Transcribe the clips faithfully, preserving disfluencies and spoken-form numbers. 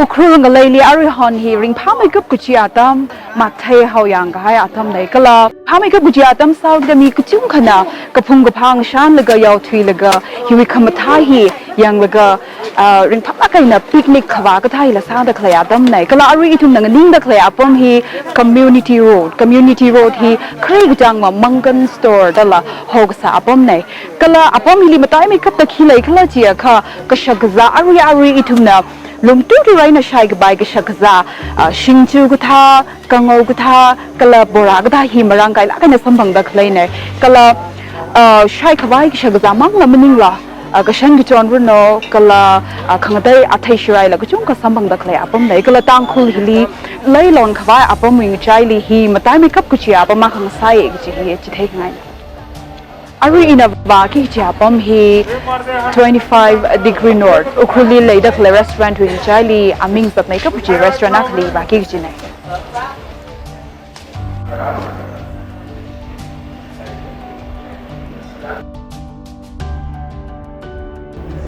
Ukhrul ngaleili aruihon hi ringphāmeikap kachi atam, mathei haoyang kahai atamnei. Kala phāmeikap kachi atam sāda mi kachungkhana kaphung kaphā ngashanlaga yaothuilaga hiwui khamathā hi yanglaga, ah, ringphālāk eina picnic khavā kathā hila sāda khalei atamnei. Kala arui ithumna nganingda khalei apam hi Community Road. Community Road hi khare kachangva Mangan Store dala hokasā apamnei. Kala apam hili mataimeikapta khi leikhala chiakha kashak kazā arui arui ithumna lumturi raina shaikapai kashak kazā, ah, shingchu kathā, kangao kathā, kala bora kathā hi marāngkailāk eina samphangda khaleinei. Kala, ah, shaikapai kashak kazā mangla maningla, ah, kashan kachon runo, kala, ah, khangatei athei shiraila kachungkha samphangda khalei apamnei. Kala Tangkhul hili leilon khavai apamwui ngachaili hi mataimeikap kachi apam akha ngasāi kachi hi chitheikhangai. Arui ina vāki kachi apam hi twenty-five Degree North, Ukhrulli leida khalei restaurant wui ngachaili aming zatmeikap kachi restaurant akhali vāki kachinei.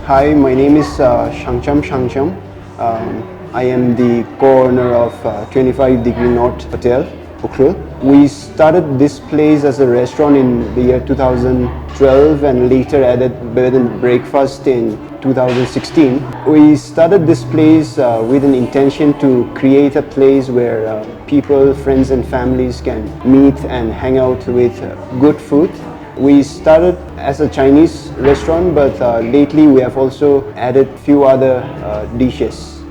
Hi, my name is uh, Shangcham Shangcham. Um, I am the co-owner of uh, twenty-five Degree North Hotel, Ukhrul. We started this place as a restaurant in the year two thousand twelve and later added bed and breakfast in two thousand sixteen. We started this place uh, with an intention to create a place where uh, people, friends, and families can meet and hang out with uh, good food. We started as a Chinese restaurant, but uh, lately we have also added few other uh, dishes.